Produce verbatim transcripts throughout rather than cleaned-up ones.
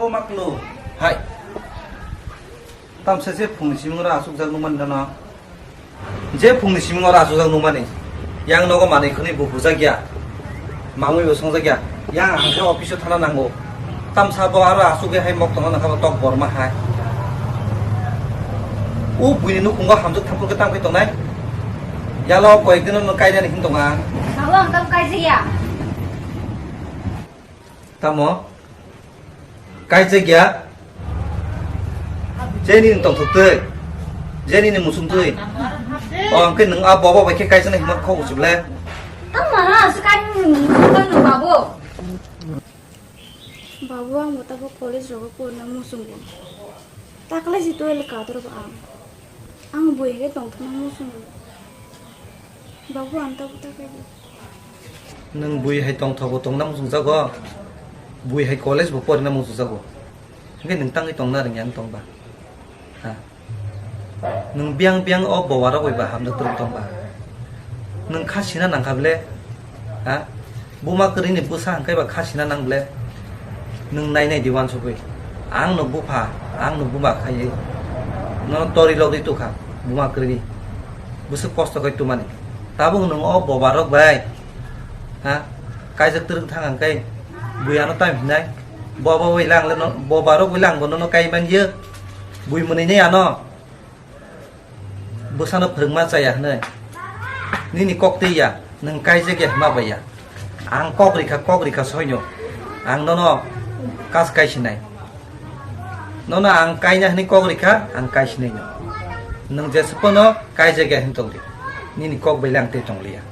Maklo. Hai. Tamsa je phungni simung oro asukjak nukmani nono. Je phungni simung oro asukjak nukmani. Yang nogo manwi khwnwi bo bujak ya. Mamwi bo songjak ya. Yang ang khe office o thana nango. Tamsa bo aro asugwi hai mok tongna nangkha bo tok borma hai. O buini nukhungo hamjak thampul khe tangwi tongnai. Yalo koyek dino no kainani hin tonga. Babu, ang tamo kaijak ya. Tamo? Kaijak ya? Je nini tongthok twi? Je nini musung twi? O, hwnkhe nwng a bobo bai khe kaijaknai hwnma kok uchuble? Tamo mana se kainwi nwng musung twi nwng babu? Babu, ang bo tabuk college rogo porina muchungo. Taklai si twelve kadrobo ang. Ang bui hai khe tongthokna muchungo. Babu, ang tabuk ta kaibo. Nwng bui hai tongthogo tongna muchungjago? Bui hai college bo porina muchungjago. Hwnkhe nwng tangwi tongna rwngya wng tongba? Ha? Nwng biyang biyang o bowarok bai ba hamjak twrwk tongba? Nwng kha sina nangkha ble? Ha? Buma kwrwini bwsa hwnkhe ba kha sina nang ble? Nwng nai nai di uansugwi. Ang no bupha, ang no buma khaiwi. Nono tori logwi tukha buma kwrwini. Bwswk kosto khai tumani. Tabuk nwng o bobarok bai, ha? Kaijak twrwk thang hwnkhe bui ano tam hinai. Boba bai lang le no, bobarok bai lang bo nono kai man ye. Bui mwnwi nai ano. Bwsano phwrwngma chaya hwnwi. Nini kok twi ya, nwng kaijak ya hwnma bai ya. Ang kok rikha, kok rikha soino. Ang nono kas kai sinai. Nono ang kaina hwnwi kok rikha, ang kai sinai no. Nwng jeswk phano kaijak ya hwnwi tongdi. Nini kok bai lang tei tongliya.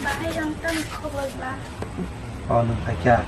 Bahai ang tang khobor ba. Oh, nwng phaikha.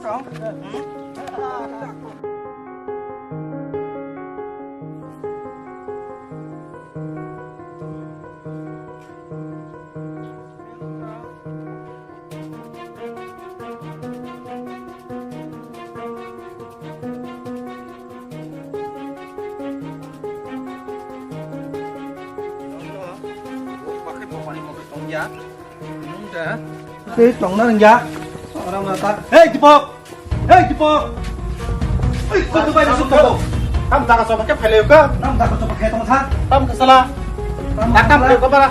Tei tongna rwngya. Hey, Dipok! Hey, Dipok! Hey, kok tu bai masuk toko. Tam daga soba ke phele ka? Tam daga soba ke tong tha. Tam kesala. Tam kesala. Tam phele ka bara.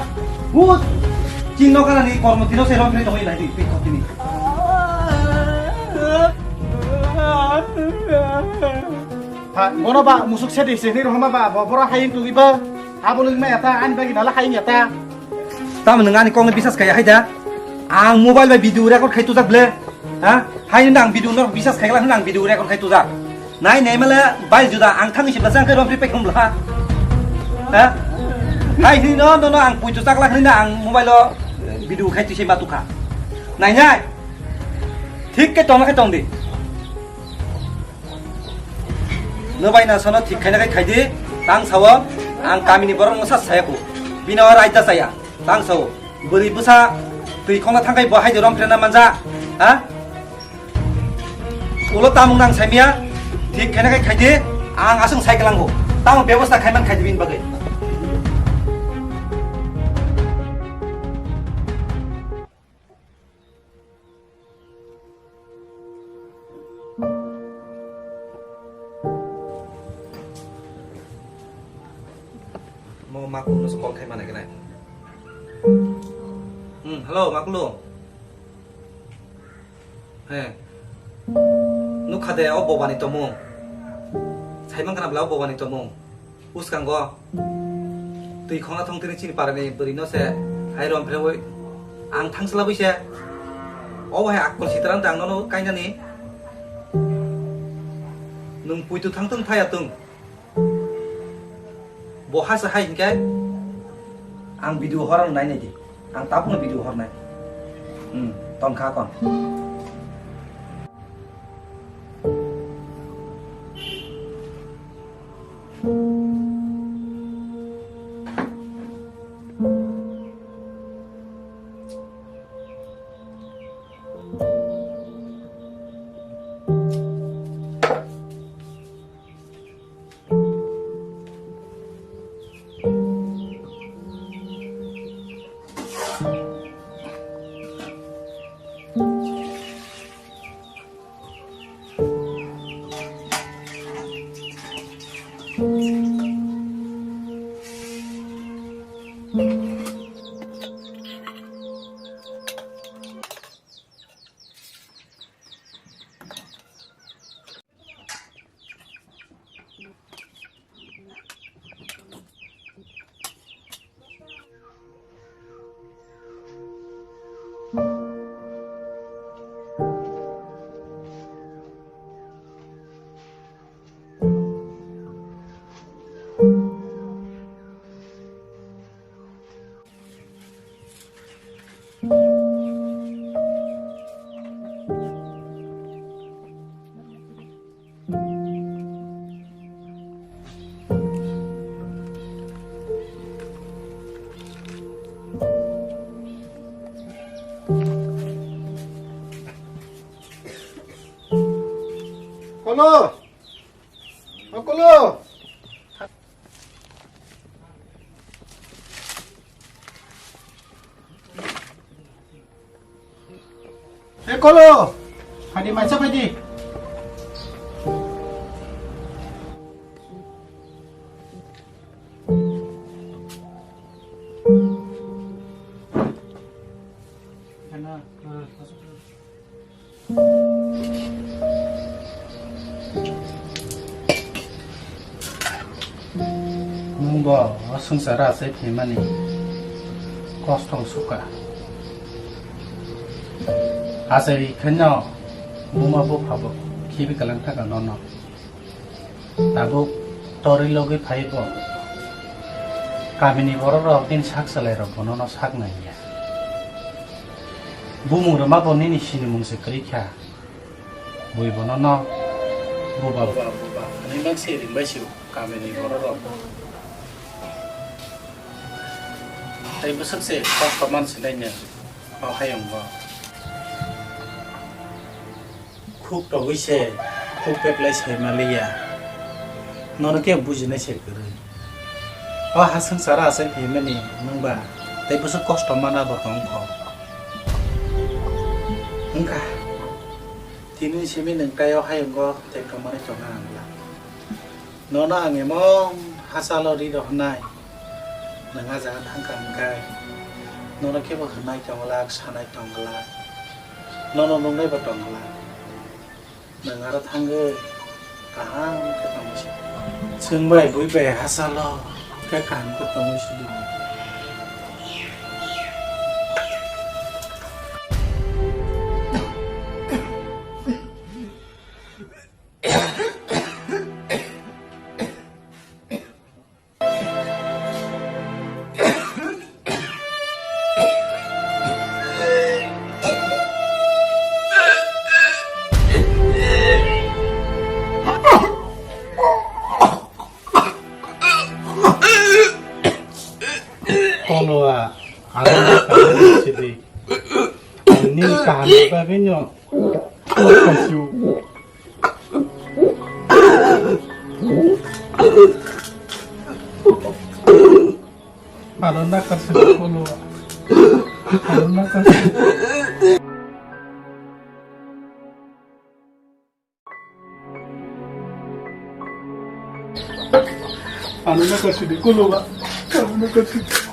Hut. Chin no kana ni kormo tino se rom phele tong ilai di, pik kotini. Ha, bono ba musuk sedi sedi rohoma ba, bo bora hayin tugi ba. Abo lung ma yata, ani bagi nala hayin yata. Tamo nwng ani kokno bisas khai hai da? Ang mobile bai video record khai tujak ble. Ha? Hai nwng ang video norok bisas khai gala nwng ang video record khai tujak. Nai nai male bai juda ang thangwi sibla sang khai rom ri pek hum bla. Ha? Hai hini no no no ang pui tujak la hini na ang mobile o video khai twi se ma tukha. Nai nai. Thik khe tong khe tong di. Nwbai na sono thik khaina khai khaidi, tang sao, ang kamini borok no sa saya ku. Bina o raida saya, tang sao. Bwrwi bwsa twi khongna thangkai bo haidi rom phirna manja, ha? Ulo tamung nang saimia, thik khaina khai khaidi, ang aswng sai kalango. Tamo bebosta khaiman khaidi bini bagwi. Mo makulu no call khai mana kenai. Hmm, hello, makulu. He. Nukha de o bobani tomung. Saimang kana bla o bobani tomung. Uskango twi khongna thong tini chini parani bwrwi no se hai rom phrewi ang thangchla bwi se. O hai akkol sitran dang nono kainani. Nung puitu thang tung thaya tung. Bo hasa hai hinkhe ang video horang nai nai di. Ang tabukno video hornai. Hmm, tongkha kon. Kolo! O Kolo! E Kolo! Phaidi maisa phaidi. Nwng bo o swngcharo achai phaimani kosto wng sukha. Achai khaino buma bupha bo khibi kwlang thangkha nono. Tabuk torwi logwi phai bo. Kamini borok rok bini sak chwlai rok bono no sak nai ya. Bumung rwma bo nini sinimung se kwrwi kha. Bui bono no buba buba buba hwnwi mang se ring bai si kamini borok rok. Tei bwswk se kosto man sinai no o hayung bo. Khuk togwi se khuk peklai sai maliya. Nono khe bujinai se kwrwi. O ha swngcharo achai phaimani nwngba tei bwswk kosto mana bo tong kho. Wngkha. Tini simi nwng tei o hayungo tei kwmani tongna nangla. Nono ang emon hachalo ri rohornai, nwng a jaga thangkha hwnkhai nono khe bo hwnai tongla, sanai tongla, nono nungnai bo tongla. Nwng aro thangwi kaham khe tongwi sidi. Chwng bai bui bai hachalo khe kaham khe tongwi sidi. Koloa, ano sidi. Ani kaham bagwi no. Ano nakar sidi koloa. Ano nakar sidi. Ano nakar sidi koloa. Ano nakar sidi.